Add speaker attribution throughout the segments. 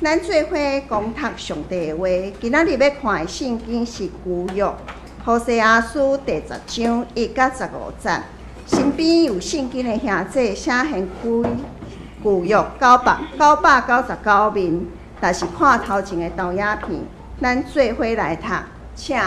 Speaker 1: 咱做伙講讀上帝的話。今仔日欲看的聖經是舊約何西阿書第十章1到15節。身邊有聖經的兄弟，請掀開舊約999面，若是看頭前的投影片，咱做伙來讀，請。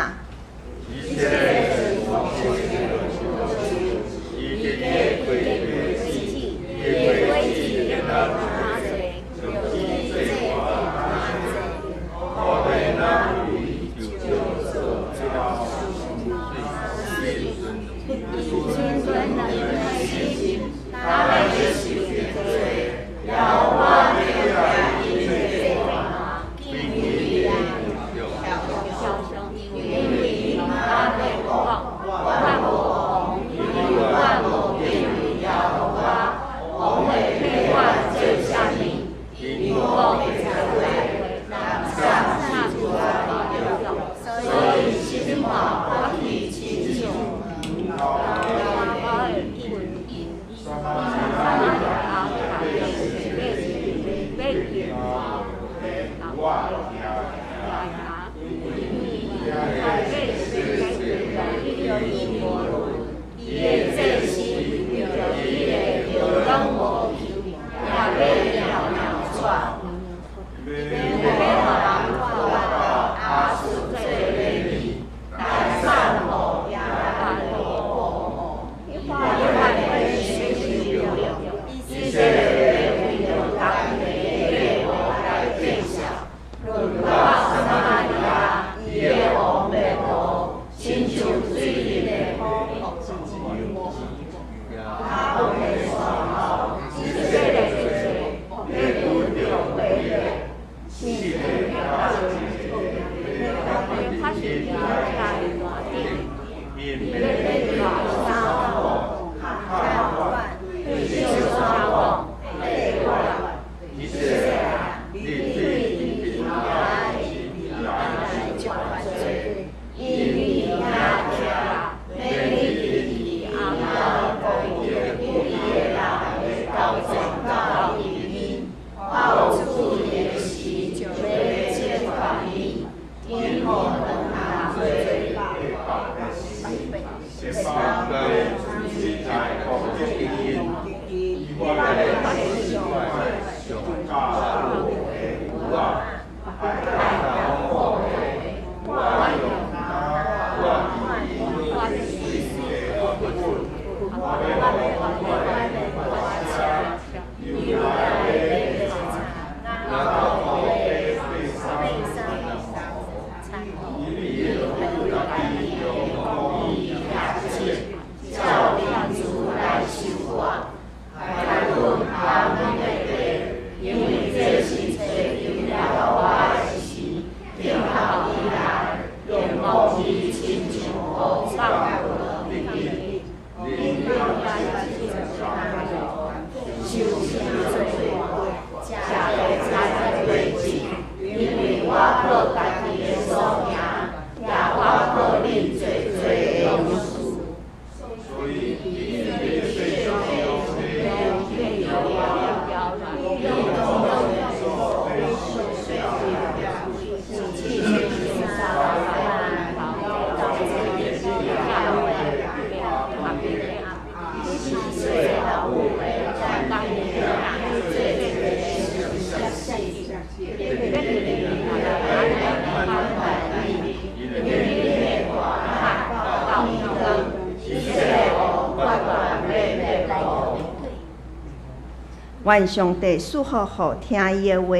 Speaker 1: 願上帝賜福予聽伊的話，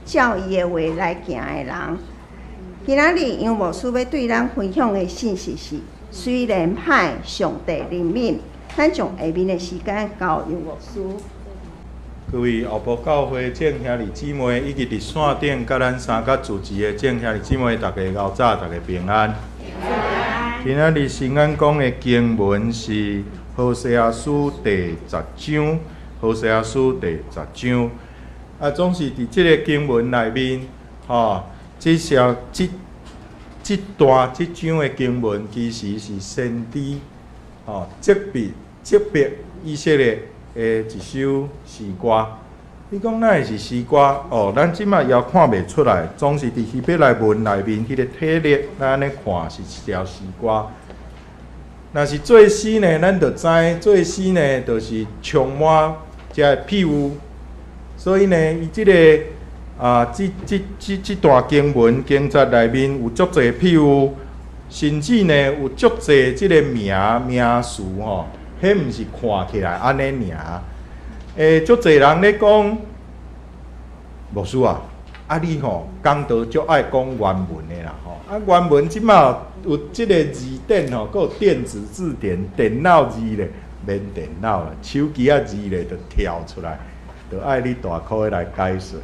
Speaker 1: 照伊的話來行的人。今仔日楊牧師欲對咱分享的信息是：雖然歹，上帝憐憫。咱將下面的時間交楊牧師。
Speaker 2: 各位後埔教會眾兄弟姊妹，以及佇線頂佮咱三甲主持的眾兄弟姊妹，大家𠢕早，大家平安。今仔日聖安講的經文是何西阿書第十章，何西阿書第十章。啊，總是佇這个經文內面，吼，這些這這段這章的經文，其實是先知，吼，責備責備以色列的一首詩歌。你講哪會是詩歌？哦，咱這馬猶看袂出來，總是佇希伯來文內面彼個體例，咱按呢看是一條詩歌。若是做詩呢，咱就知做詩呢，就是充滿這个譬喻。所以呢，伊這個啊，這段經文經節內面有足濟譬喻，甚至呢有足濟這个名詞吼，彼毋是看起來按呢爾。足濟人咧講，牧師啊，啊你吼講道足愛講原文的啦吼，啊原文這馬有這个字典吼，閣有電子字典，電腦字咧免電腦啦，手機仔字咧就跳出來，就愛你大箍來解說。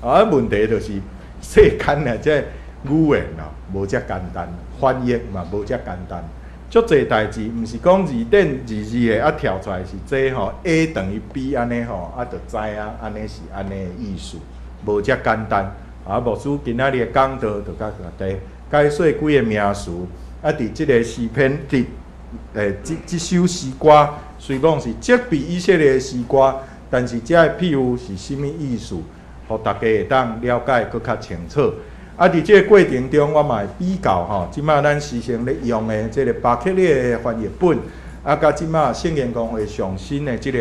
Speaker 2: 啊，問題就是世間啊，這語言哦，無遮簡單，翻譯嘛無遮簡單。足濟代誌，毋是講字典字字的啊跳出來是這吼，A 等於 B 按呢吼，啊就知影按呢是按呢的意思，無遮簡單。啊，牧師今仔日的講道就共大家解說幾个名詞，啊，佇這个詩篇，佇這首詩歌，雖講是責備以色列的詩歌，但是這个譬喻是啥物意思，予大家會當了解閣較清楚。啊，佇這个過程中，我嘛會比較吼，這馬咱時常咧用的這个巴克禮的翻譯本，啊，佮這馬聖言公會上新的這个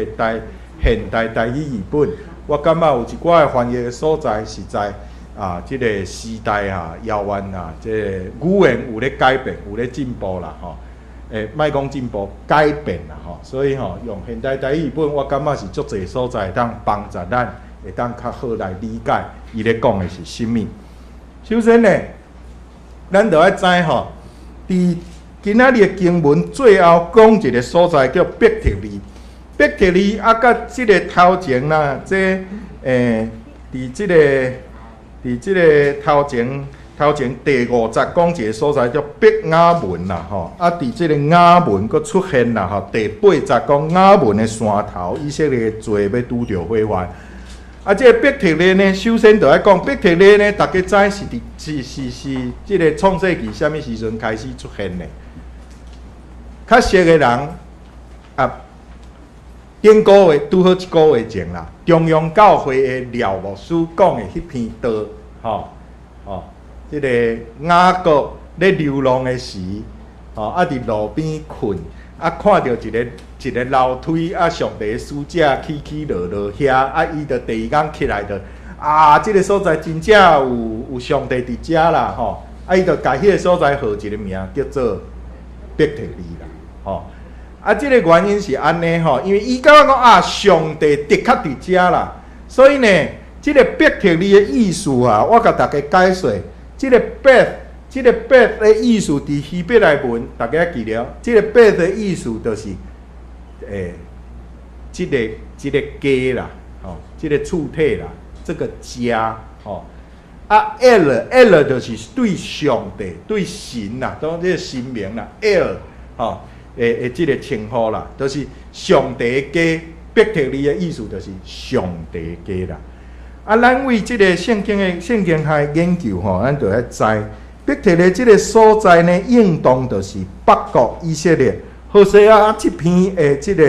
Speaker 2: 現代台語譯本，我感覺有一寡的翻譯的所在，實在啊，這个時代啊遙遠啊，這个語言有咧改變，有咧進步啦吼。莫講進步，改變啦吼。所以吼，用現代台語譯本，我感覺是足濟所在會當幫助咱，會當較好來理解伊咧講的是啥物。首先呢，咱著愛知吼，佇今仔日的經文最後講一个所在叫伯特利，伯特利啊，佮這个頭前啦，這佇這个頭前第五節講一个所在叫伯亞文啦，吼，啊，佇這个雅文閣出現啦，吼，第八節講雅文的山頭，以色列的罪欲拄著毀壞。啊，這个伯特利呢，首先就愛講伯特利呢，大家知是佇是是是這个創世記啥物時陣開始出現的？較熟的人啊，頂個月拄好一個月前啦，中央教會的廖牧師講的彼篇道，吼吼，這个雅各咧流浪的時，吼啊佇路邊睏，啊看著一个一个樓梯，啊上帝使者起起落落遐，啊伊就第二工起來就，啊這个所在真正有上帝佇遮啦，吼，啊伊就共彼个所在號一个名叫做伯特利啦，吼，啊這个原因是按呢吼，因為伊感覺講啊上帝的確佇遮啦，所以呢，這个伯特利的意思啊，我共大家解說，這个伯，這个伯的意思佇希伯來文，大家記著，這个伯的意思就是。這个家啦，吼，這个厝體啦，這个家，吼，啊，El El 就是對上帝、對神啦，當這个神明啦，El 吼，這个稱呼啦，就是上帝的家。伯特利的意思就是上帝的家啦。啊，咱為這个聖經的聖經學研究吼，咱就愛知伯特利這个所在呢，應當就是北國以色列。何西阿這篇的這个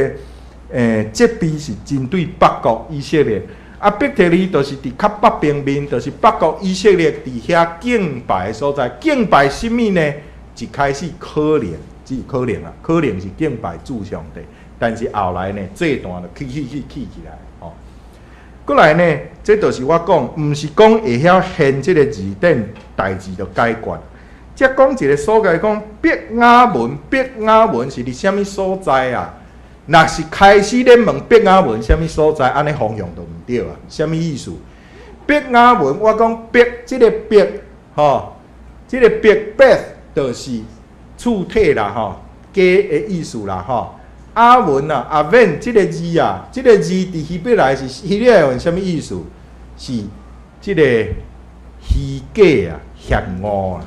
Speaker 2: 責備是針對北國以色列，啊，伯特利就是佇較北邊面，就是北國以色列佇遐敬拜的所在。敬拜啥物呢？一開始可能只是可能啊，可能是敬拜主上帝，但是後來呢，祭壇就起起起起起來，吼。過來呢，這就是我講，毋是講會曉現這个字典，代誌就解決。這講一个所在，講伯雅文，伯雅文是佇啥物所在啊？若是開始咧問伯雅文啥物所在，按呢方向就毋對啊。啥物意思？伯雅文，我講伯，這个伯，吼，這个伯伯就是厝體啦，吼，家的意思啦，吼。亞文啊，阿文這个字啊，這个字佇希伯來是希臘文啥物意思？是這个虛假啊，嫌惡啊。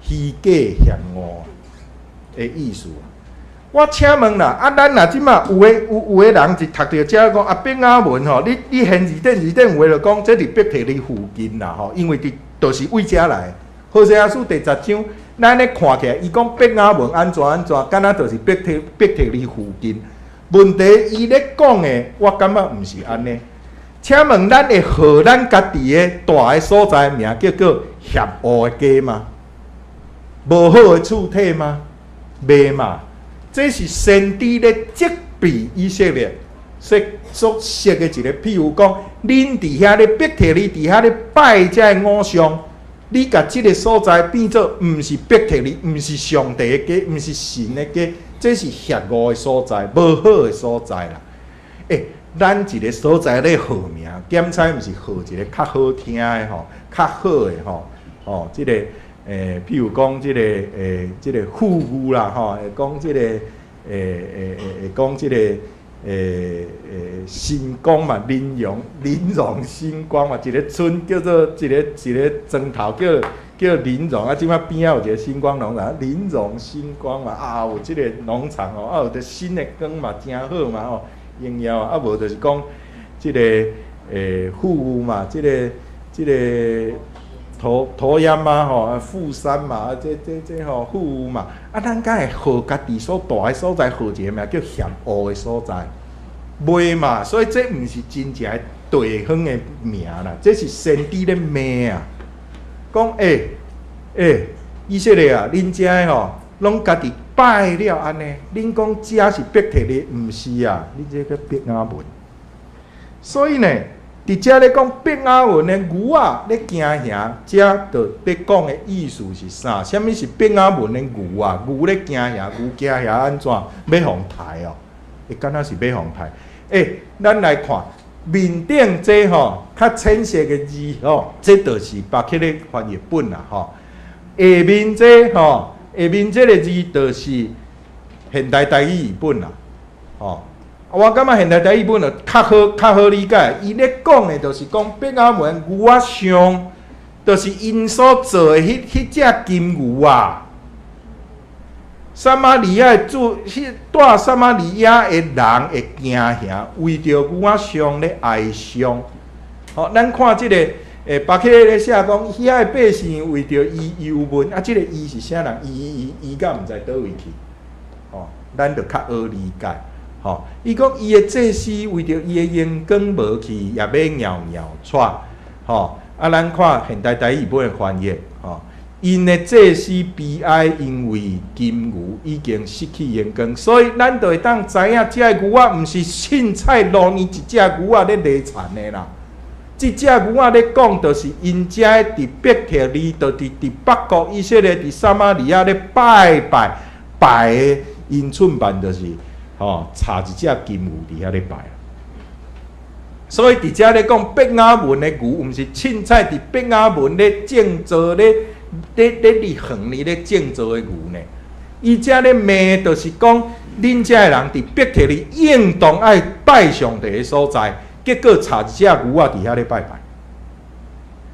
Speaker 2: 虛假嫌惡的意思。我請問啦，啊，咱若這馬有的有有的人一讀著遮講啊，伯雅文吼，你現字典字典有的就講，這佇伯特利附近啦吼，因為佇就是為遮來。何西阿書第十章，咱咧看起來，伊講伯雅文按怎按怎，敢若就是伯特利附近。問題伊咧講的，我感覺毋是按呢。請問咱會號咱家己的蹛的所在名叫做邪惡的家嗎？無好的厝體嗎？袂嘛。這是先知咧責備以色列所所設的一個譬喻，講恁佇遐咧伯特利，佇遐咧拜這个偶像，你共這个所在變做毋是伯特利，毋是上帝的家，毋是神的家，這是邪惡的所在，無好的所在啦。欸，咱一个所在咧號名，檢采毋是號一个較好聽的吼，較好的吼，哦，這個譬如講這個這個富裕啦吼，會講這個會講這個新光嘛，林榮林榮新光嘛，一个村叫做一个一个庄頭叫叫林榮啊，這擺邊仔有一个新光農場，林榮新光嘛，啊有這个農場哦，啊有著新的光嘛，誠好嘛吼，榮耀啊，無就是講這个富裕嘛，這个這个頭頭煙嘛吼，啊富山嘛，啊這這這吼富裕嘛，啊咱敢會號家己所蹛的所在號一个名叫險惡的所在？袂嘛，所以這毋是真正的地方的名啦，這是先知咧罵啊，講欸欸，以色列啊，恁遮的吼，攏家己拜了按呢，恁講遮是伯特利，毋是啊，恁這叫伯亞文。所以呢，佇遮咧講伯亞文的牛仔咧行行，遮就咧講的意思是啥？啥物是伯亞文的牛啊？牛咧行行，牛行行按怎？欲予刣哦？會敢若是欲予刣？欸，咱來看面頂這吼較淺色的字吼，這就是巴克的翻譯本啦吼。下面這吼，下面這个字就是現代台語譯本啦，吼。我感覺現代台語本就較好，較好理解。伊咧講的，就是講伯亞文牛仔像，就是𪜶所做的彼彼隻金牛啊。撒瑪利亞的主，彼蹛撒瑪利亞的人會驚嚇，為著牛仔像咧哀傷。吼，咱看這个，巴克咧寫講，遐的百姓為著伊憂悶，啊，這个伊是啥人？伊伊伊伊敢毋知佗位去？吼，咱就較好理解。吼，伊講伊的祭司為著伊的榮光無去，也欲搖搖掣。吼，啊，咱看現代台語本的翻譯，吼。𪜶的祭司悲哀，因為金牛已經失去榮光，所以咱就會當知影，這个牛仔毋是凊彩路邊一隻牛仔咧犁田的啦。這隻牛仔咧講，就是𪜶遮佇伯特利，就佇佇北國以色列佇撒瑪利亞咧拜拜拜的，𪜶出辦就是吼，插一隻金牛佇遐咧拜。所以佇遮咧講伯亞文的牛，毋是凊彩佇伯亞文咧種作咧。咧咧佇園裡咧種作的牛呢？伊遮咧罵，就是講恁遮的人佇伯特利應當愛拜上帝的所在，結果插一隻牛仔佇遐咧拜拜。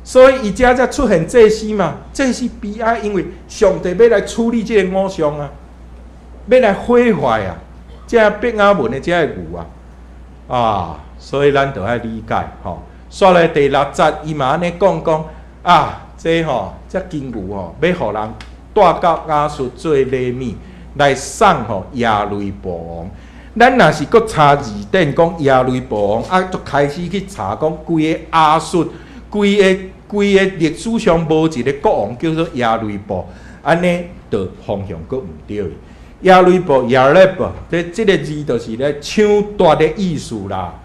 Speaker 2: 所以伊遮才出現祭司嘛，祭司悲哀，因為上帝欲來處理這个偶像啊，欲來毀壞啊，這伯亞文的這个牛啊，啊，所以咱就愛理解吼。煞來第六節，伊嘛按呢講講啊。這吼，這金牛吼，欲予人帶到亞述做禮物來送予亞雷布王。咱若是閣查字典，講亞雷布王，啊，就開始去查講規个亞述，規个規个歷史上無一个國王叫做亞雷布，按呢就方向閣毋對。亞雷布亞雷布，這這个字就是咧搶奪的意思啦。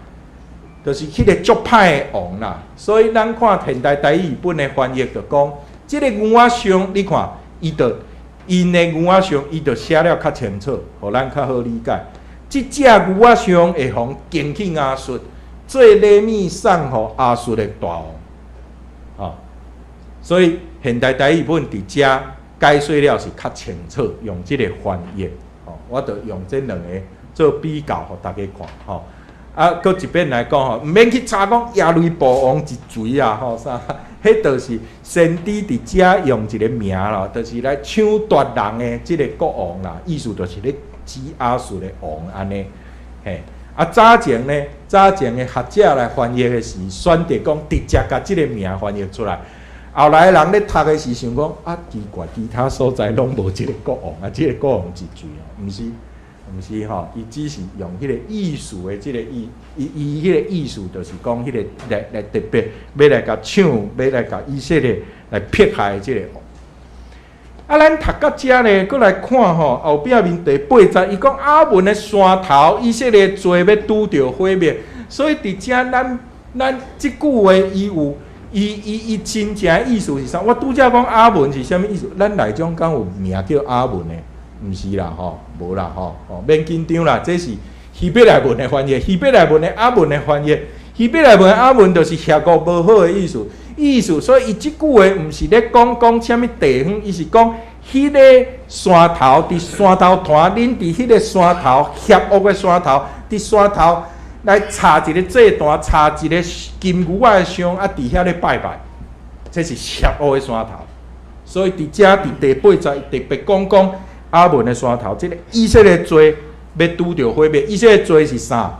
Speaker 2: 就是彼个足歹的王啦，所以咱看現代台語本的翻譯就講，這个牛仔像，你看，伊就𪜶的牛仔像，伊就寫了較清楚，予咱較好理解。這隻牛仔像會予牽去亞述，做禮物送予亞述的大王。吼，所以現代台語本佇遮解說了是較清楚，用這个翻譯，吼，我就用這兩個做比較，予大家看，吼。啊，閣一遍來講吼，毋免去查講亞雷布王是誰啊，吼啥？彼就是先知佇遮用一个名啦，就是來搶奪人的這个國王啦，意思就是咧指亞述的王按呢。嘿，啊早前呢，早前的學者來翻譯的時，選擇講直接共這个名翻譯出來。後來人咧讀的時，想講啊奇怪，其他所在攏無這个國王啊，這个國王是誰啊？毋是。毋是吼，伊只是用彼個意思的這个意，伊伊彼个意思就是講彼个來來特別欲來共搶，欲來共以色列來迫害這个王。啊，咱讀到遮咧，閣來看吼，後壁面第八節，伊講亞汶的山頭，以色列罪欲拄著毀滅，所以佇遮咱咱這句話，伊有伊伊伊真正的意思是啥？我拄才講亞汶是啥物意思？咱內中敢有名叫亞汶的？毋是啦，吼，無啦，吼，吼，免緊張啦，這是希伯來文的翻譯，希伯來文的亞汶的翻譯，希伯來文的亞汶就是邪惡無好的意思，意思，所以伊這句話毋是咧講講啥物地方，伊是講彼个山頭，佇山頭團，恁佇彼个山頭，邪惡的山頭，佇山頭來插一个祭壇，插一个金牛仔的像，啊，佇遐咧拜拜，這是邪惡的山頭。所以佇遮佇第八節特別講講。亞汶的山頭，這个以色列罪欲拄著毀滅。以色列罪是啥？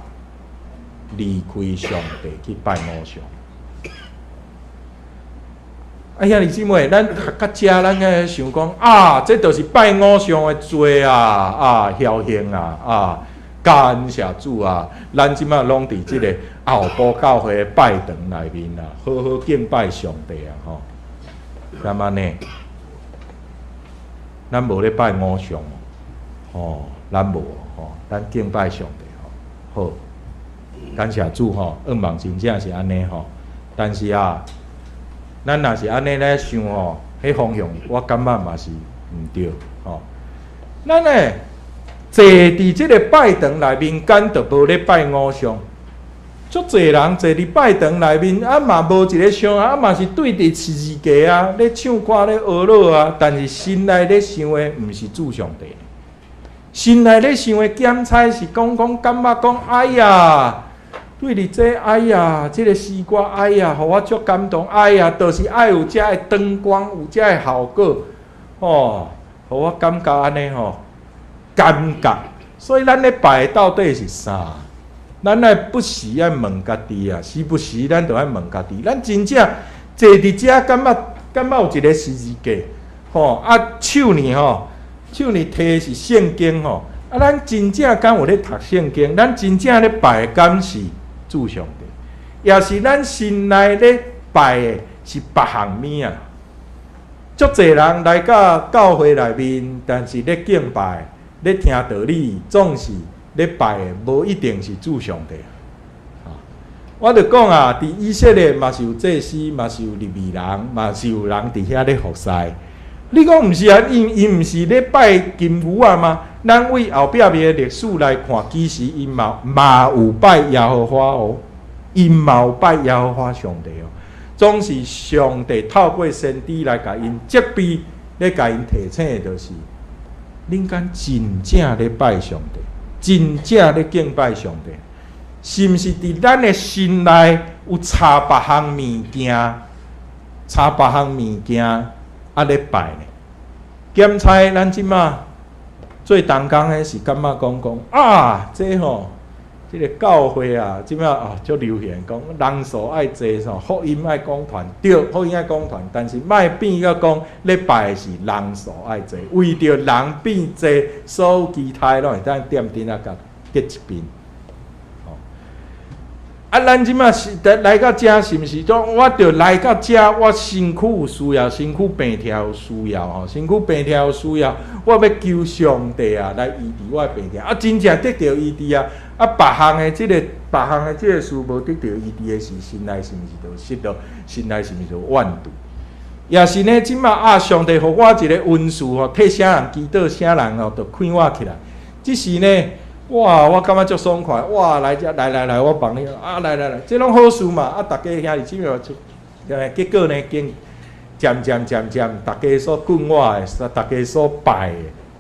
Speaker 2: 離開上帝去拜偶像。啊，兄弟姊妹，咱讀到遮，咱會想講啊，這就是拜偶像的罪啊！啊，僥倖啊！啊，感謝主啊！咱這擺攏佇這个後埔教會的拜堂內面啊，好好敬拜上帝啊！吼，敢按呢？咱無咧拜偶像，吼，咱無吼，咱敬拜上帝吼，好，感謝主吼，願望真正是按呢吼，但是啊，咱若是按呢咧想吼，彼方向我感覺嘛是毋對吼。咱呢坐佇這个拜堂內面，敢就無咧拜偶像？足濟人坐佇拜堂內面，啊嘛無一个像啊，嘛是對佇十字架啊，咧唱歌咧呵咾啊，但是心內咧想的毋是主上帝，心內咧想的檢差是講講感覺講，哎呀，對佇這，哎呀，這个詩歌，哎呀，予我足感動，哎呀，就是愛有遮的燈光，有遮的效果，吼，予我感覺按呢吼，感覺，所以咱咧拜的到底是啥？咱愛不時愛問家己啊，時不時咱就愛問家己，咱真正坐佇遮感覺感覺有一个十字架，吼啊手呢吼，手呢提是聖經吼，啊咱真正敢有咧讀聖經？咱真正咧拜的敢是主上帝，抑是咱心內咧拜的是別項物啊？足濟人來到教會內面，但是咧敬拜、咧聽道理，總是咧拜的無一定是主上帝。我就講啊，佇以色列嘛是有祭司，嘛是有利未人，嘛是有人佇遐咧服侍。你講毋是啊？𪜶𪜶毋是咧拜金牛仔嗎？咱為後壁面的歷史來看，其實𪜶嘛嘛有拜耶和華哦，𪜶嘛有拜耶和華上帝哦。總是上帝透過先知來共𪜶責備，咧共𪜶提醒的，就是恁敢真正咧拜上帝，真正咧敬拜上帝，是毋是佇咱的心內有插別項物件，插別項物件啊咧拜呢？檢查咱這馬做同工的是感覺講講啊，這吼，這个教會啊，這馬啊足流行講人數愛濟吼，福音愛廣傳，對，福音愛廣傳，但是莫變甲講咧拜的是人數愛濟，為著人變濟，所有其他攏會當點燈仔共結一邊。啊，咱這馬是來到遮，是毋是？講我著來到遮，我身軀有需要，身軀病痛有需要吼，身軀病痛有需要，我欲求上帝啊來醫治我的病痛。啊，真正得著醫治啊！啊，別項的這个，別項的這个事無得著醫治的時，心內是毋是就失落？心內是毋是就怨懟？也是呢，這馬啊，上帝予我一个恩賜吼，替啥人祈禱，啥人吼，就快活起來。這時呢，哇！我感覺足爽快！哇！來遮，來來來，我幫你啊！來來來，這攏好事嘛！啊，逐家兄弟姊妹就，結果呢，經漸漸漸漸，逐家所管我的，逐家所拜的，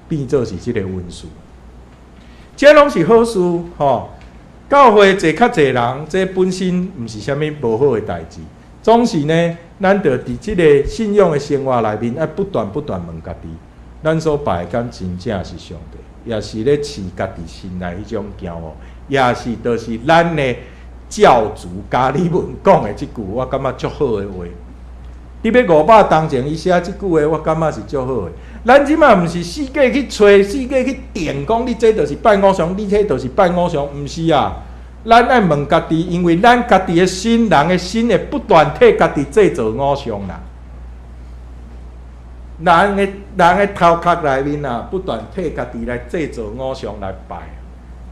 Speaker 2: 變做是這个恩賜。這攏是好事吼。教會坐較濟人，這本身毋是啥物無好的代誌。總是呢，咱著佇這个信仰的生活內面，愛不斷不斷問家己，咱所拜的敢真正是上帝？也是咧飼家己心內彼種驕傲，也是就是咱的教主加爾文講的這句，我感覺足好的話。你欲500冬前，伊寫這句話，我感覺是足好的。咱這馬毋是四界去揣，四界去定講，你這就是拜偶像，你彼就是拜偶像，毋是啊。咱愛問家己，因為咱家己的心，人的心會不斷替家己製造偶像啦。人的頭殼內面啊，不斷替家己來製造偶像來拜，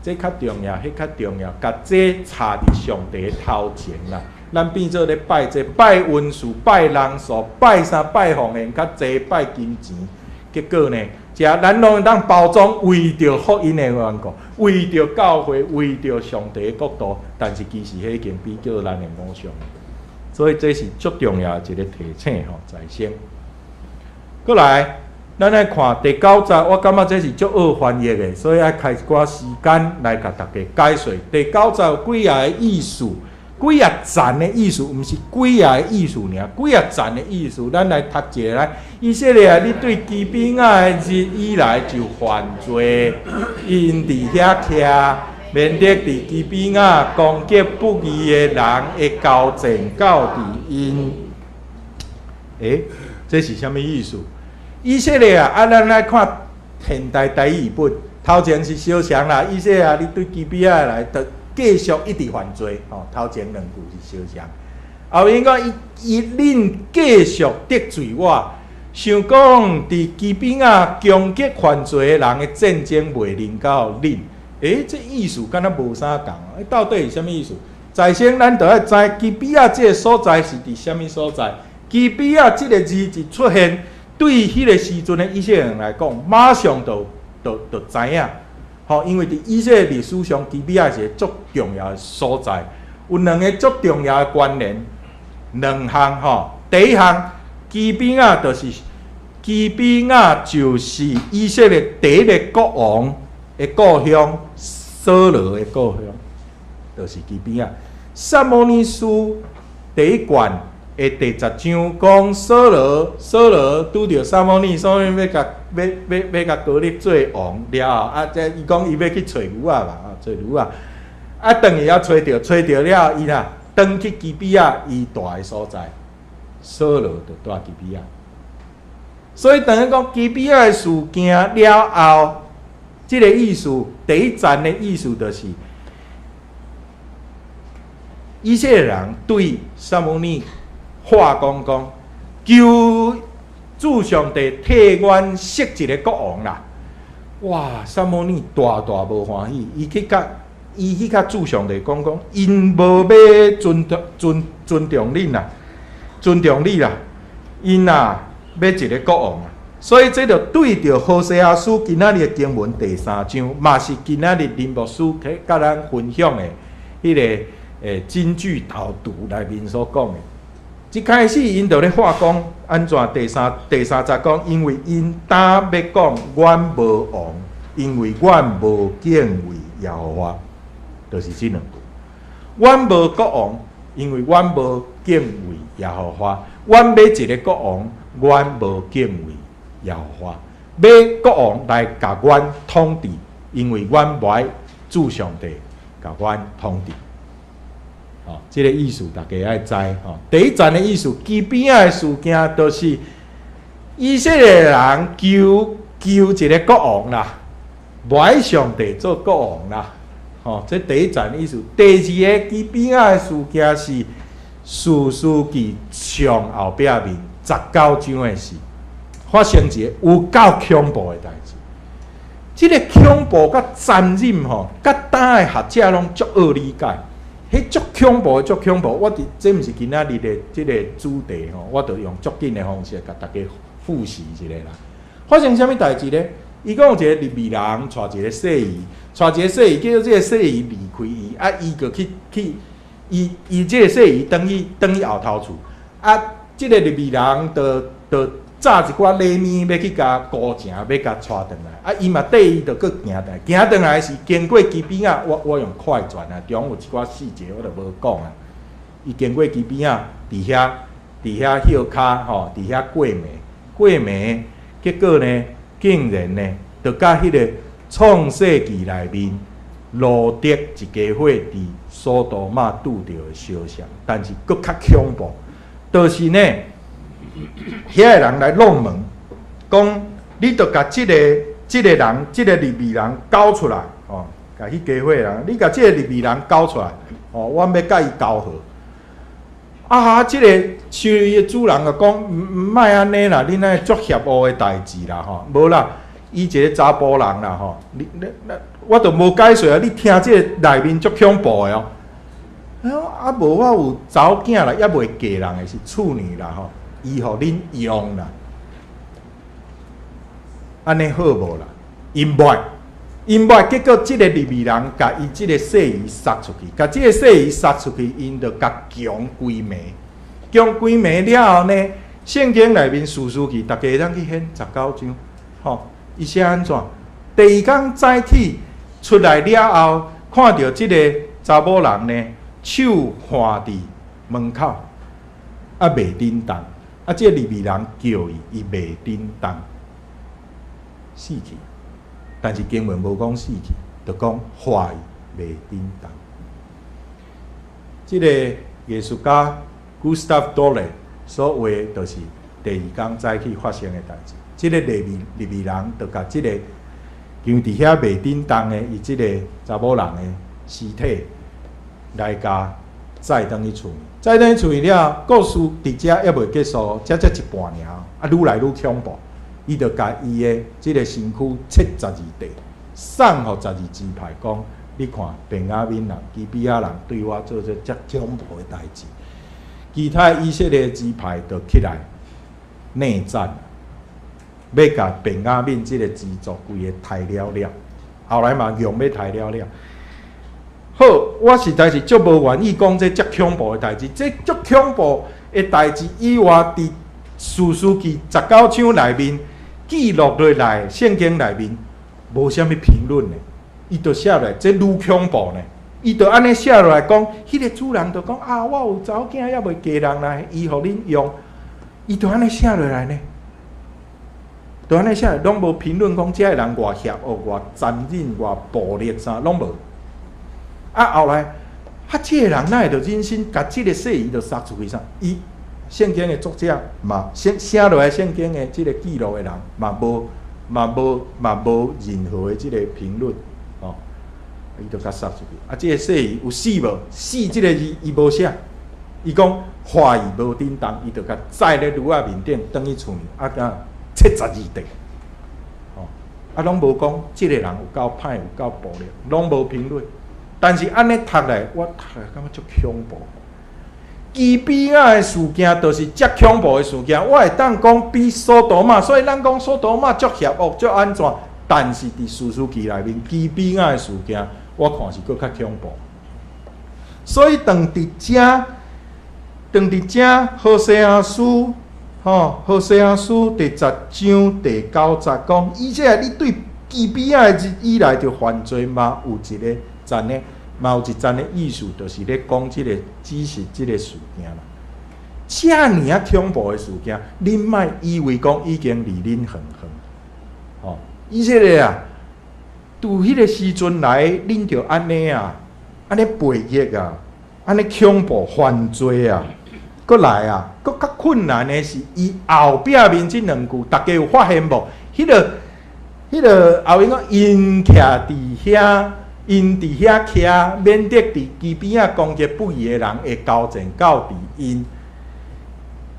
Speaker 2: 這較重要，彼較重要，共這插佇上帝的頭前啦。咱變做咧拜這拜恩賜、拜人數、拜啥拜奉獻較濟，拜金錢，結果呢，這咱攏會當包裝為著福音的緣故，為著教會，為著上帝的國度，但是其實彼已經變做咱的偶像。所以這是足重要的一個提醒吼，在先。閣來，咱來看第九節，我感覺這是足好翻譯的，所以愛開一寡時間來共大家解說。第九節有幾仔個意思，幾仔層的意思，毋是幾仔個意思爾，幾仔層的意思，咱來讀一下來。以色列，你對基比亞的日以來就犯罪，𪜶佇遐徛，免得佇基比亞攻擊不義的人會交戰到佇𪜶。欸，這是啥物意思？以色列啊，啊，咱來看現代台語本，頭前是相像啦。以色列，你對基比亞來，就繼續一直犯罪，吼，頭前兩句是相像。後面講伊伊恁繼續得罪我，想講佇基比亞攻擊犯罪的人的戰爭袂臨到恁。欸，這意思敢若無啥仝，到底是啥物意思？在先咱著愛知基比亞這个所在是佇啥物所在。基比亞這个字一出現，對彼个時陣的以色列人來講，馬上就知影，吼，因為佇以色列歷史上，基比亞是一個足重要的所在，有兩个足重要的關聯，兩項吼。第一項，基比亞就是以色列第一个國王的故鄉，掃羅的故鄉，就是基比亞。撒母耳書第一卷的第10章講掃羅，掃羅拄著撒母耳，撒母耳欲共欲欲欲共膏立做王了後，啊，這伊講伊欲去揣牛仔嘛，啊，揣牛仔，啊，轉去猶揣著，揣著了後，伊若轉去基比亞伊蹛的所在，掃羅就蹛基比亞。所以等於講基比亞的事件了後，這个意思，第一層的意思就是，以色列人對撒母耳話講講，求主上帝替阮設一个國王啦！哇，撒母耳大大無歡喜，伊去共主上帝講講，𪜶無欲尊尊尊重恁啦，尊重你啦，𪜶啊欲一个國王啊！所以這就對著何西阿書今仔日的經文第三章，嘛是今仔日林牧師去佮咱分享的彼个金句導讀內面所講的。一開始𪜶就咧話講按怎？第三節講，因為𪜶膽欲講，阮無王，因為阮無敬畏耶和華，就是這兩句。阮無國王，因為阮無敬畏耶和華。阮欲一个國王，阮無敬畏耶和華。欲國王來共阮統治，因為阮無愛主上帝共阮統治。哦，這个意思大家愛知吼。第一層的意思，基比亞的事件，就是以色列人求求一个國王啦，無愛上帝做國王啦。吼，這第一層意思。第二个基比亞的事件是士師記上後壁面19章的事，發生一個有夠恐怖的代誌。這个恐怖佮殘忍吼，佮今的學者攏足惡理解。彼足恐怖，足恐怖！我佇這毋是今仔日的這个主題吼，我就用足緊的方式共大家複習一下啦。發生啥物代誌呢？伊講有一个利未人娶一个細姨，娶一个細姨，叫做這个細姨離開伊，啊，伊閣去去，伊伊這个細姨轉去轉去後頭厝，啊，這个利未人就就紮一寡禮物，欲去共姑情，欲共帶轉來，啊，伊嘛綴伊就閣行轉來，行轉來時經過基比亞，我用快轉啊，中有一寡細節我就無講啊。伊經過基比亞，佇遐歇跤吼，佇遐過暝，過暝，結果呢，竟然呢，就佮彼个創世記內面羅得一家伙佇所多瑪拄著的相像，但是閣較恐怖，就是呢，遐个人來弄門，講你著共這個人，這個利未人交出來，吼，共彼家伙人，你共這個利未人交出來，吼，阮欲佮伊交好。啊，這個收伊的主人就講，毋莫按呢啦，恁按呢足邪惡的代誌啦，吼，無啦，伊一個查埔人啦，吼，你你我都無解說啊，你聽這個內面足恐怖的哦。啊，無我有查某囝啦，猶未嫁人的是處女啦，吼，伊予恁用啦，按呢好無啦？𪜶無愛，𪜶無愛，結果這個利未人共伊這個細姨殺出去，共這個細姨殺出去，𪜶就共強規暝，強規暝了後呢，聖經內面士師記，逐家會當去掀19章，吼，伊寫按怎？第二工早起出來了後，看著這個查某人呢，手挽佇門口，啊袂振動，啊這個利未人叫伊，伊袂振動，死去。但是經文無講死去，就講話伊袂振動。這個藝術家 Gustave Doré 所畫就是第二工早起發生的代誌。這個利未人就共這個劵佇遐袂振動的伊這個查某人的屍體來共載轉去厝，載轉去厝了，故事佇遮猶未結束，才才一半爾，啊，愈來愈恐怖。伊就共伊的這個身軀切十二塊，送予十二支派，講：你看，便雅憫人、基比亞人對我做這遮恐怖的代誌。其他以色列支派就起來內戰，欲共便雅憫這個支族規个刣了了。後來嘛用欲刣了了。好，我實在是足無願意講這遮恐怖的代誌，這足恐怖的代誌以外，佇士師記19章內面記錄落來，聖經內面無啥物評論的，伊就寫落來，這愈恐怖呢。伊就按呢寫落來講，彼個主人就講啊，我有查某囝猶未嫁人啦，伊予恁用，伊就按呢寫落來呢。就按呢寫，攏無評論講這个人偌邪惡、偌殘忍、偌暴力啥，攏無。啊，後來，啊，這個人哪會著忍心共這個細姨就殺出去啥？伊聖經的作者嘛，寫寫落來聖經的這個記錄的人嘛無嘛無嘛無任何的這個評論，哦，伊就共殺出去。啊，這個細姨有死無？死這個字伊無寫，伊講話伊無振動，伊就共載咧驢仔面頂，轉去厝裡，啊，共切十二塊，哦，啊，攏無講這個人有夠歹，有夠暴力，攏無評論。但是按呢讀來，我讀來感覺足恐怖。基比亞的事件就是遮恐怖的事件，我會當講比所多瑪，所以咱講所多瑪足邪惡、足按怎，但是佇士師記內面，基比亞的事件，我看是閣較恐怖。所以當佇遮，當佇遮，何西阿書，吼，何西阿書第10章第9節講，以色列你對基比亞的日以來就犯罪嘛，有一個層的，嘛有一層的意思，就是咧講這個，只是這個事件啦。遮爾仔恐怖的事件，恁莫以為講已經離恁遠遠。吼，以色列啊，佇彼個時陣來，恁就按呢啊，按呢背逆啊，按呢恐怖犯罪啊，閣來啊，閣較困難的是，伊後壁面這兩句，逐家有發現無？彼個後面講，𪜶徛佇遐。𪜶佇遐徛，免得佇基比亞攻擊不義的人會交戰到佇𪜶。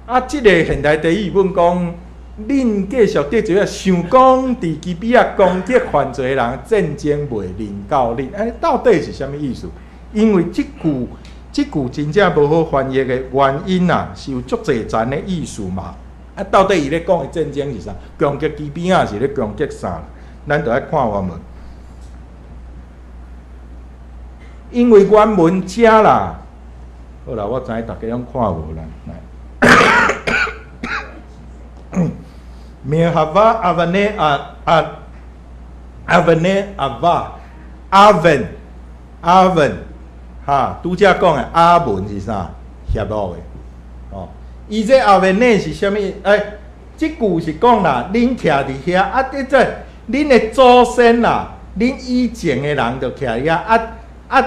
Speaker 2: 啊，這個現代第一本講，恁繼續得罪啊，想講佇基比亞攻擊犯罪的人，戰爭袂臨到恁。啊，到底是啥物意思？因為這句真正無好翻譯的原因啊，是有足濟層的意思嘛。啊，到底伊咧講的戰爭是啥？攻擊基比亞是咧攻擊啥？咱著愛看原文。因為原文遮啦，好啦，我知影逐家攏看無啦，來。 מרהבה אבני אבני עוה אוון אוון 哈，拄才講的阿文是啥？邪惡的，哦。伊這אבני是啥物？欸，這句是講啦，恁徛佇遐，啊，這恁的祖先啦，恁以前的人就徛遐，啊啊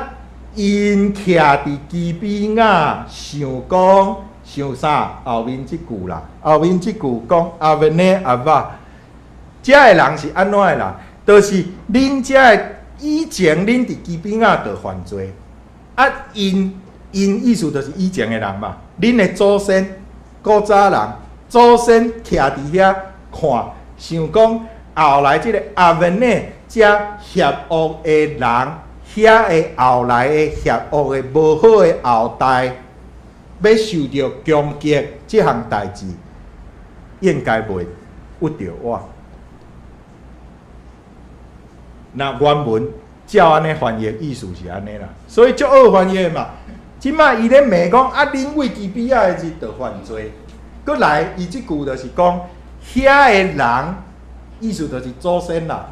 Speaker 2: ，𪜶徛佇基比亞，想講想啥？後面這句啦，後面這句講阿文呢阿爸，遮的人是按怎的人？就是恁遮的以前恁佇基比亞就犯罪，啊𪜶𪜶意思就是以前的人嘛，恁的祖先古早人祖先徛佇遐看，想講後來這个阿文呢遮邪惡的人，遐的後來的邪惡的無好的後代，欲受著攻擊這項代誌，應該袂遇著我。那原文照按呢翻譯，意思是按呢啦，所以足好翻譯嘛。這擺伊咧罵講啊，恁為基比亞的日就犯罪，閣來伊這句就是講遐的人，意思就是祖先啦。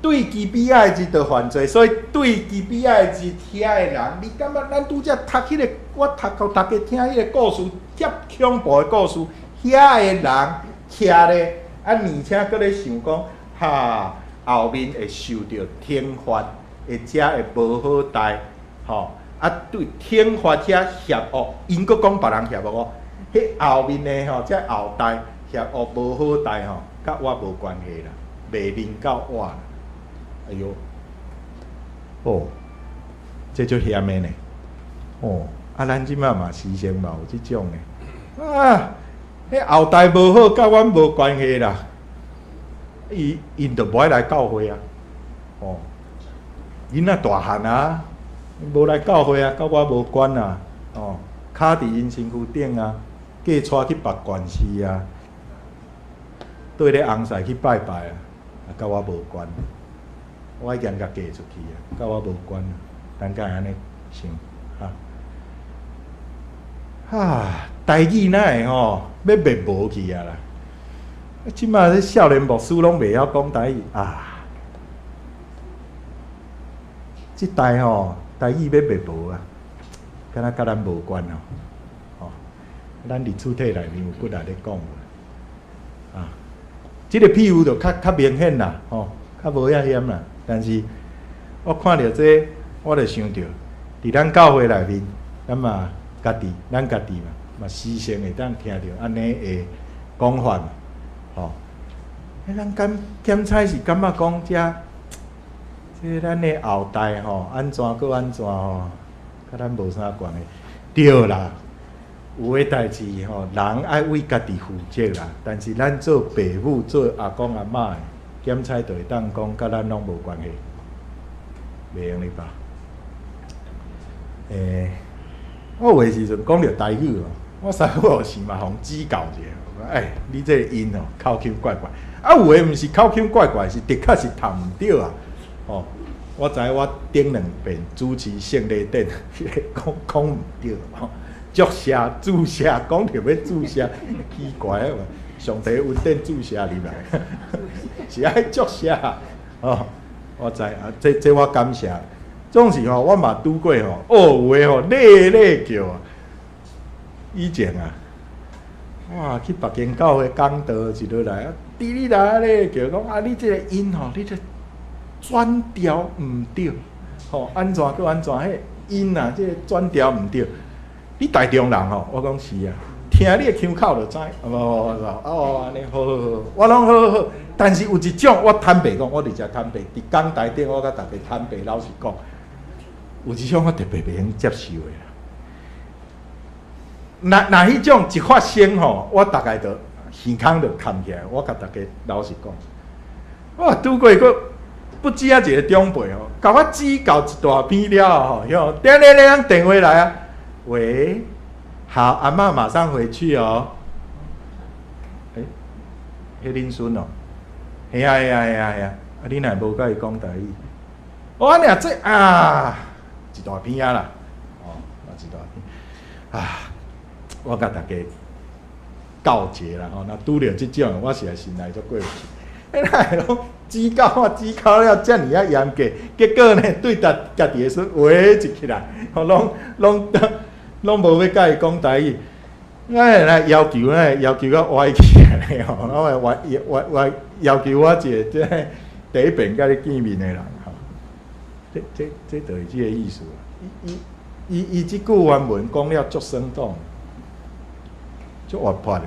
Speaker 2: 對基比亞的日就犯罪，所以對基比亞的日遐的人，你感覺咱拄才讀彼個，我讀予大家聽彼個故事，遐恐怖的故事，遐的人徛咧，啊，而且閣咧想講，哈，後面會受著懲罰，或者會無好代，吼，啊，對懲罰遐邪惡，𪜶閣講別人邪惡哦，彼後面的吼，這後代邪惡無好代吼，佮我無關係啦，袂輪到我啦。哎喲，哦，這足險的呢，哦，啊，咱這擺嘛時常嘛有這種的，啊，彼後代無好，佮阮無關係啦，伊𪜶就無愛來教會啊，哦，囡仔大漢啊，無來教會啊，佮我無關啊，哦，跤佇𪜶身軀頂啊，嫁娶去別縣市啊，綴咧尪婿去拜拜啊，啊，佮我無關。我已經共嫁出去啊，佮我無關啊，咱敢會按呢想？哈，哈，台語哪會吼欲滅無去啊啦？這擺這少年牧師攏袂曉講台語啊！這代吼台語欲滅無啊，敢若佮咱無關哦。吼，咱歷史體內面有幾若咧講無？啊，這个譬喻就較較明顯啦，吼，較無遐險啦。但是我看著這，我就想著，佇咱教會內面，咱嘛家己，咱家己嘛，嘛時常會當聽著按呢的講法，吼。欸，咱敢檢採是感覺講這，這咱的後代吼，按怎閣按怎吼，佮咱無啥關係。對啦，有的代誌吼，人愛為家己負責啦。但是咱做爸母、做阿公阿嬤的，檢採就會當講，佮咱攏無關係，袂用的吧？欸，我有的時陣講著台語哦，我三不五時嘛，予指教一下。欸，你這個音哦，口音怪怪。啊，有的毋是口音怪怪，是的確是讀毋著啊。哦，我知我頂兩遍主持聖禮典，彼个講講毋著，吼，注射注射，講著欲注射，奇怪啊！上帝恩典注射入來，是愛注射哦。我知啊，這這我感謝。總是吼，我嘛拄過吼，哦，有的吼，咧咧叫啊。以前啊，哇，去別間教會講道一落來啊，滴哩啦咧叫講啊，你這个音吼，你這轉調毋對，吼，按怎閣按怎，彼音啊，這个轉調毋對。你台中人吼，我講是啊。聽你的腔口就知，無哦，按呢好好好，我攏好好好。但是有一種，我坦白講，我佇遮坦白，佇講台頂，我共大家坦白老實講，有一種我特別袂用接受的啦。若若彼種一發生吼，我大概就耳孔就崁起來。我共大家老實講，我拄過閣不止啊一個長輩吼，共我指教一大篇了後吼，叮鈴鈴電話來啊，喂。好，阿嬤馬上回去哦。欸，彼恁孫哦，嘿啊嘿啊嘿啊嘿啊，啊你若無共伊講台語？哦，按呢這啊，一大篇啊啦，哦，一大篇啊，我共大家告誡啦吼，若拄著這種，我實在心內足過不去。欸，哪會攏指教我指教了遮爾仔嚴格，結果呢，對家家己的孫話一起來，吼，攏攏攏無欲共伊講台語，哎來要求呢，要求到歪去咧吼，攏會歪歪歪要求我一個這第一遍共你見面的人吼，這這這就是這个意思。伊伊伊伊這句原文講了足生動，足活潑的。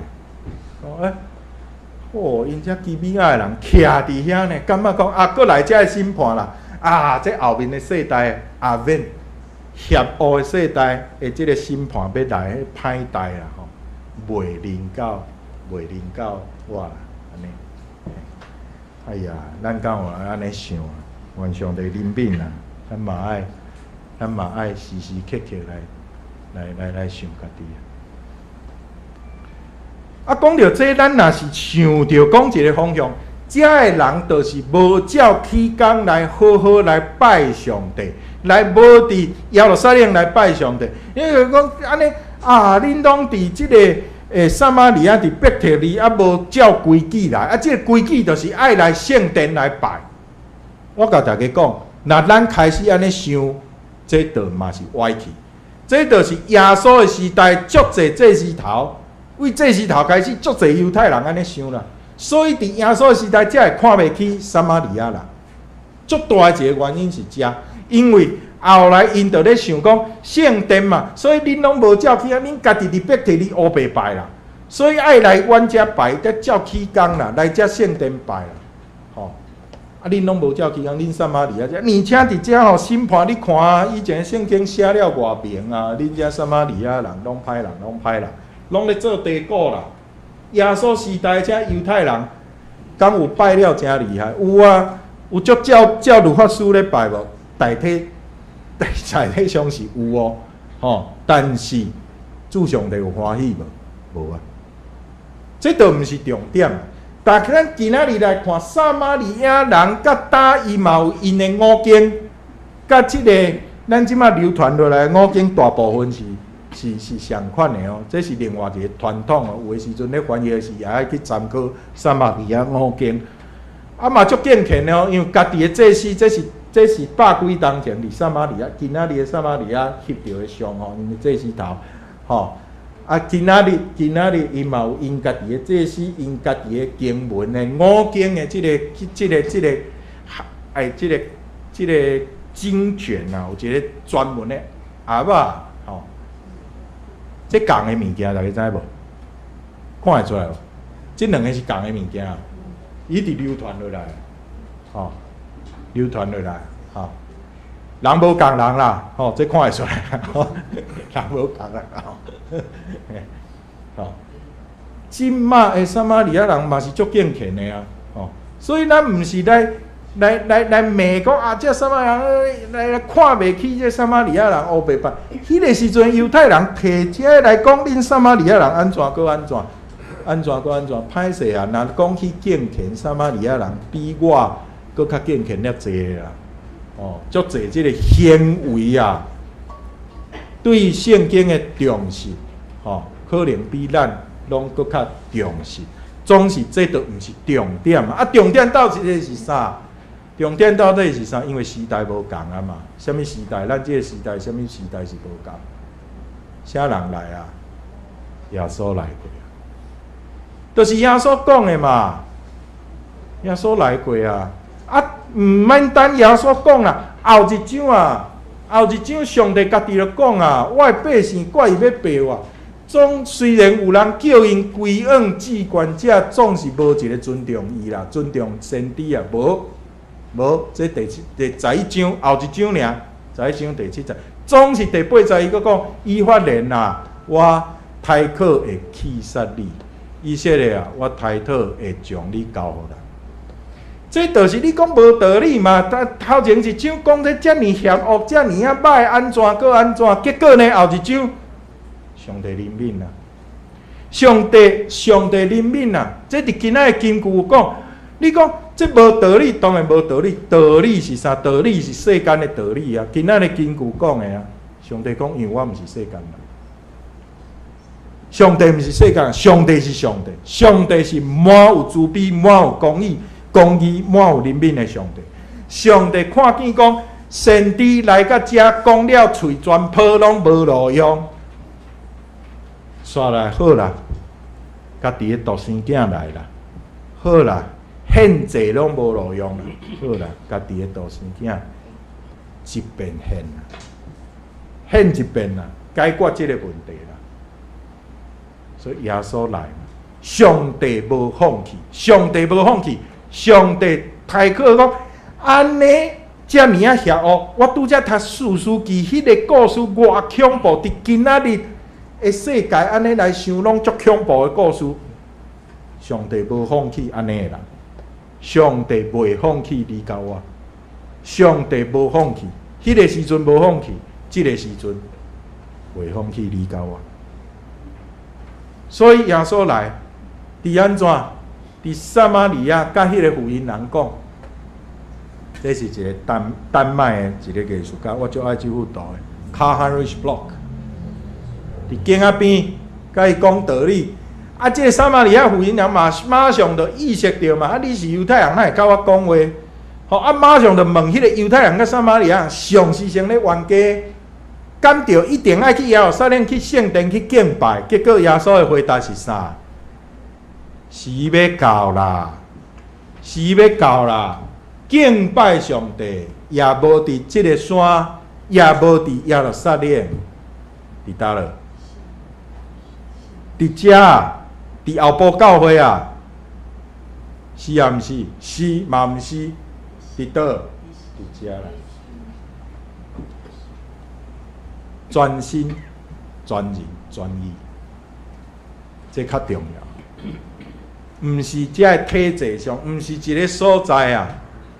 Speaker 2: 講欸，哦，𪜶遮基比亞的人徛佇遐呢，感覺講啊，閣來遮的審判啦，啊，這後面的世代阿免邪惡的世代的這个審判欲來，彼歹代啦吼，袂輪到我啦，按呢。哎呀，咱敢有按呢想啊？願上帝憐憫啊！咱嘛愛時時刻刻來想家己啊！啊，講著這，咱若是想著講一个方向，遮的人就是無照起工來好好來拜上帝，來無佇耶路撒冷來拜上帝。因為講按呢啊，恁攏佇這个撒瑪利亞佇伯特利啊，無照規矩來啊，這个規矩就是愛來聖殿來拜。我共大家講，若咱開始按呢想，這就嘛是歪去。這就是耶穌的時代，足濟祭司頭，為祭司頭開始，足濟猶太人按呢想啦。所以佇耶穌的時代，才會看袂起撒瑪利亞人。足大的一个原因是遮，因為後來𪜶就咧想講聖殿嘛，所以恁攏無照去啊，恁家己佇伯特利烏白拜啦，所以愛來阮遮拜，才照起工啦，來遮聖殿拜啦，吼。啊！恁攏無照起工，恁撒瑪利亞遮，而且佇遮吼審判，你看以前聖經寫了偌明啊！恁遮撒瑪利亞人攏歹人，攏歹人，攏咧做地牯啦。耶穌時代遮猶太人，敢有拜了誠厲害？有啊，有足照照律法書咧拜無？大體上是有哦，吼。但是主上帝有歡喜無？無啊。這都毋是重點。但咱今仔日來看，撒瑪利亞人佮搭伊嘛有𪜶的五經，佮這个咱這馬流傳落來五經大部分是相款的哦。這是另外一个傳統哦。有的時陣咧翻譯時，也愛去參考撒瑪利亞五經。啊嘛足敬虔的哦，因為家己的祭司，這是百幾冬前佇撒瑪利亞，今仔日的撒瑪利亞翕著的相吼，𪜶的祭司頭吼。啊，今仔日伊嘛有𪜶家己的祭司，𪜶家己的經文的五經的這個經卷啊，有一个專門的盒仔吼。這仝的物件，大家知無？看會出來無？這兩个是仝的物件，一直流傳落來，吼，流傳落來，吼。人無仝人啦，吼，這看會出來，人無仝人，吼。吼，這馬的撒瑪利亞人嘛是足敬虔的啊，吼，所以咱毋是來罵講啊，這撒瑪利亞人來看袂起這撒瑪利亞人烏白拜。彼个時陣猶太人提這个來講，恁撒瑪利亞人按怎閣按怎，按怎閣按怎，歹勢啊！若講起敬虔，撒瑪利亞人比我閣較敬虔了濟啦，哦，足濟這个行為啊，對聖經的重視，吼，可能比咱攏閣較重視。總是這都毋是重點啊！重點到底是啥？重點到底是啥？因為時代無仝啊嘛。啥物時代？咱這个時代，啥物時代是無仝？啥人來啊？耶穌來過啊！就是耶穌講的嘛。耶穌來過啊！啊，毋免等耶穌講啦，後一章啊，後一章上帝家己就講啊，我的百姓怪伊欲白活。總雖然有人叫𪜶歸往至懸者，總是無一个尊重伊啦，尊重先知啊，無無。這第七第十一章後一章爾，十一章第七節，總是第八節伊閣講，以法蓮啊，我刣可會棄殺你；以色列啊，我刣可會將你交予人。這就是你講無道理嘛？但頭前一章講得遮爾邪惡，遮爾仔歹，按怎閣按怎？結果呢，後一章上帝憐憫啊！上帝憐憫啊！這佇今仔的金句有講，你講這無道理，當然無道理。道理是啥？道理是世間的道理啊！今仔的金句講的啊，上帝講，因為我毋是世間人。上帝毋是世間，上帝是上帝，上帝是滿有慈悲、滿有公義、公義滿有憐憫的上帝。上帝看見講，先知來到遮講了喙全泡攏無路用。煞來好啦，家己的獨生囝來啦，好啦，獻祭攏無路用啦，好啦，家己的獨生囝一遍獻啦，獻一遍啦，解決這个問題啦。所以耶穌來，上帝無放棄，上帝無放棄，上帝提考講，按呢遮爾仔邪惡，我拄才讀士師記彼个故事偌恐怖，佇今仔日的世界按呢來想，攏足恐怖的故事。上帝無放棄按呢的人，上帝袂放棄你佮我，上帝無放棄，彼个時陣無放棄，這个時陣袂放棄你佮我。所以耶穌來，佇按怎？佇撒瑪利亞佮彼个婦人人講，這是一个丹麥的一個藝術家，我足愛這幅圖的，Carl Heinrich Bloch。佇井仔邊，佮伊講道理。啊，這个撒瑪利亞婦人人嘛，馬上就意識著嘛，啊，你是猶太人，哪會佮我講話？吼，啊，馬上就問彼个猶太人佮撒瑪利亞人，上時先咧冤家。敢著一定愛去耶路撒冷去聖殿去敬拜，結果耶穌的回答是啥？時欲到啦，時欲到啦！敬拜上帝也無佇這个山，也無佇耶路撒冷，佇佗落？佇遮，佇後埔教會啊？是抑毋是？是嘛毋是？佇佗？佇遮啦。專心、專人、專意，這較重要。毋是這个體制上，毋是一个所在啊，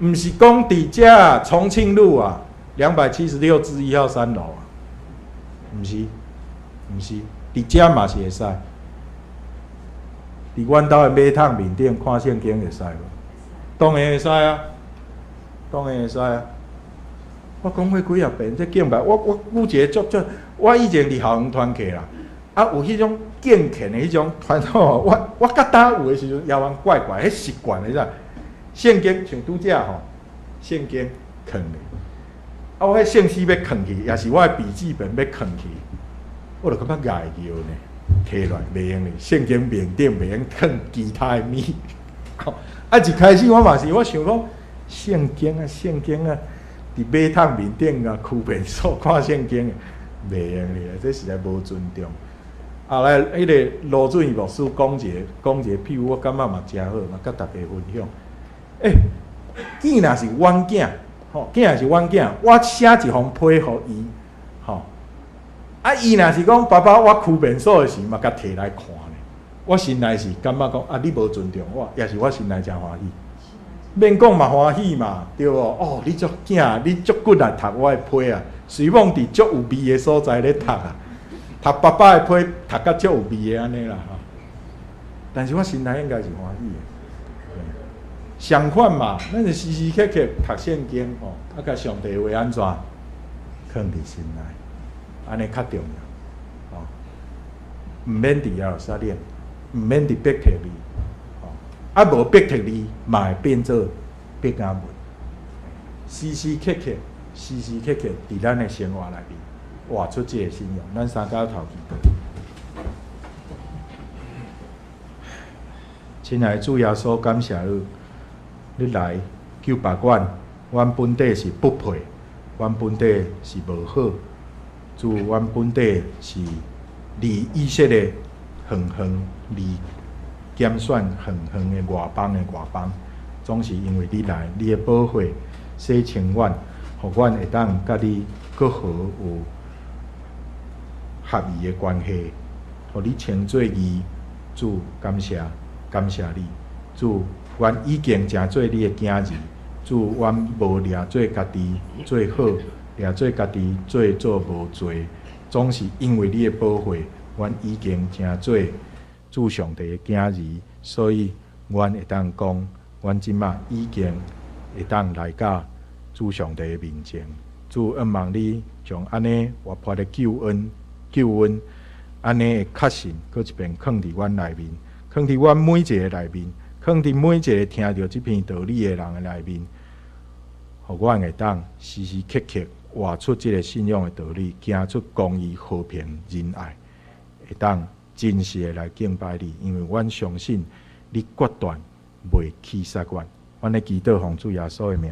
Speaker 2: 毋是講佇遮重慶路啊，276之1號3樓啊，毋是，毋是，佇遮嘛是會使。佇阮兜的馬桶面頂看聖經會使無？當然會使啊，當然會使啊。我講過幾仔遍，這敬拜，我舉一個足足，我以前佇校園團契啦，啊有彼種敬虔的彼種傳統，我佮搭有的時陣，猶蠻怪怪，彼習慣的啥？聖經像拄才吼，聖經囥咧，啊我彼聖詩欲囥去，抑是我的筆記本欲囥去，我就感覺礙尿呢，提落來袂用咧，聖經面頂袂用囥其他的物。啊一開始我嘛是，我想講聖經啊，聖經啊。佇馬桶面頂啊，區便所看聖經的，袂用咧，這實在無尊重。後來，彼个盧俊義牧師講一个，講一个譬喻，我感覺嘛誠好，嘛佮大家分享。欸，囝若是阮囝，吼，囝若是阮囝，我寫一封批予伊，吼，啊，伊若是講爸爸，我區便所的時嘛，共提來看咧，我心內是感覺講啊，你無尊重我，抑是我心內誠歡喜。免講嘛歡喜嘛，對無？哦，你足囝，你足骨力讀我的批啊！隨罔佇足有味的所在咧讀啊，讀爸爸的批讀甲足有味的按呢啦吼。但是我心內應該是歡喜的。相反嘛，咱是時時刻刻讀聖經吼，啊，共上帝話按怎囥佇心內，按呢較重要。吼，毋免佇耶路撒冷，毋免佇伯特利。啊，無伯特利嘛會變做伯加門，時時刻刻、時時刻刻佇咱的生活內面活出這个信仰。咱三跤頭祈禱。親愛的主耶穌，感謝你，你來救拔阮，阮本底是不配，阮本底是無好，主，阮本底是離以色列遠遠離。減選遠遠的外邦的外邦，總是因為你來，你的寶血洗清阮，予阮會當佮你閣好有合意的關係，予你稱做義。主，感謝感謝你，主，阮已經成做你的囝兒，主，阮無掠做家己做好，掠做家己做做無罪，總是因為你的寶血，阮已經成做主上帝的囝兒，所以阮會當講，阮這馬已經會當來到主上帝的面前。主，仰望你將按呢活潑的救恩、救恩，按呢的確信，閣一遍囥佇阮內面，囥佇阮每一个內面，囥佇每一个聽著這篇道理的人的內面，予阮會當時時刻刻活出這个信仰的道理，行出公義、和平、仁愛，會當真實的來敬拜你，因為阮相信你決斷袂棄殺阮。阮咧祈禱奉主耶穌的名。